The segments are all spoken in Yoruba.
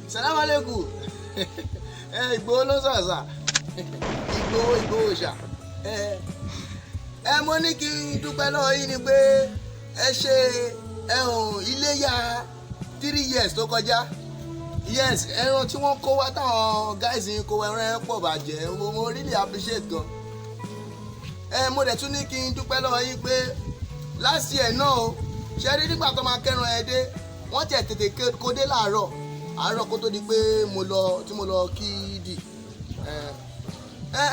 Salaam alaikum. Ẹ Ìgbòho ló sọ̀rọ̀ sà. Ìgbòho, Ìgbòho ṣà. Ẹ mo ní kí n dúpẹ́ lọ́wọ́ yín ni pé ẹ ṣe ẹ̀hún iléyá 3 years tó kọjá. Yes, ẹran tí wọ́n kó wá, táwọn guys yín kó wá, ẹran yẹn pọ̀ bàjẹ́. Mo really appreciate gan. Ẹ mo dẹ̀ tún ní kí n dúpẹ́ lọ́wọ́ yín pé last year náà o, ṣe rí nígbà tó máa kẹ́ran ẹ dé, wọ́n tiẹ̀ tètè kó dé láàárọ̀ àárọ̀ kó tó di pé mo lọ tí mo lọ kí dì.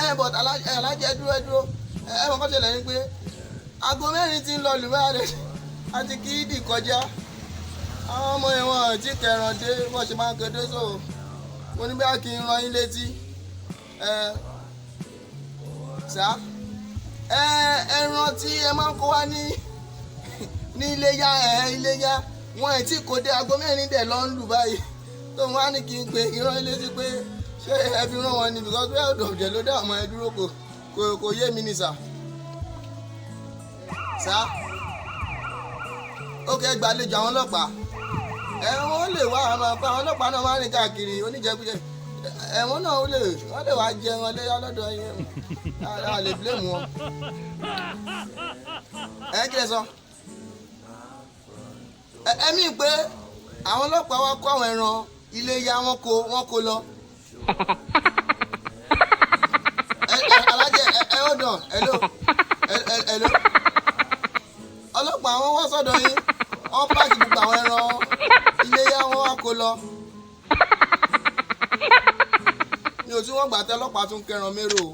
Ẹ but alájẹ, ẹ dúró, ẹ dúró. Ẹ mọ̀ kọ́ ṣẹlẹ̀ ni pé aago 4 ti ń lọ lù báyìí àti kí dì kọjá. Àwọn ọmọ yẹn, wọn tí kẹran dé wọ́n ṣe máa ń kéde, so mo ní bí a kì í rán yín létí. Ẹ sá, ẹ ẹran tí ẹ máa ń kó wá ní iléyá, ẹ iléyá wọn ẹ tí kò dé. Aago 4 dẹ̀ lọ ń lù báyìí, tó wọn á ní kí n pè kí n rán yín létí pé ṣé ẹ fi rán wọn ni, because bí ọ̀dọ̀ ọ̀jẹ̀ ló dá ọmọ ẹ dúró, kò yé mi ni sà. Sá, ó kẹ́ gbàlejò àwọn ọlọ́pàá. Ẹ wọ́n lè wá àwọn àwọn ọlọ́pàá náà máa ń rìn káàkiri oníjẹkújẹ. Ẹ̀wọ̀n náà wọ́n lè wá jẹun léyà lọ́dọ̀ yẹn, a lè blame wọn. Ẹ kí lẹ sọ? Ẹ mí pé àwọn ọlọ́pàá wá kó àwọn ẹran iléyá, wọn kó lọ. Ẹ alájẹ, ẹ hold on. Hello, ẹ hello. Ọlọ́pàá wọn wá sọ́dọ̀ yín, wọ́n pack gbogbo àwọn ẹran iléyá, wọn wá kó lọ. Mi ò tí wọ́n gbà tẹ́ ọlọ́pàá tún kẹran mérò o.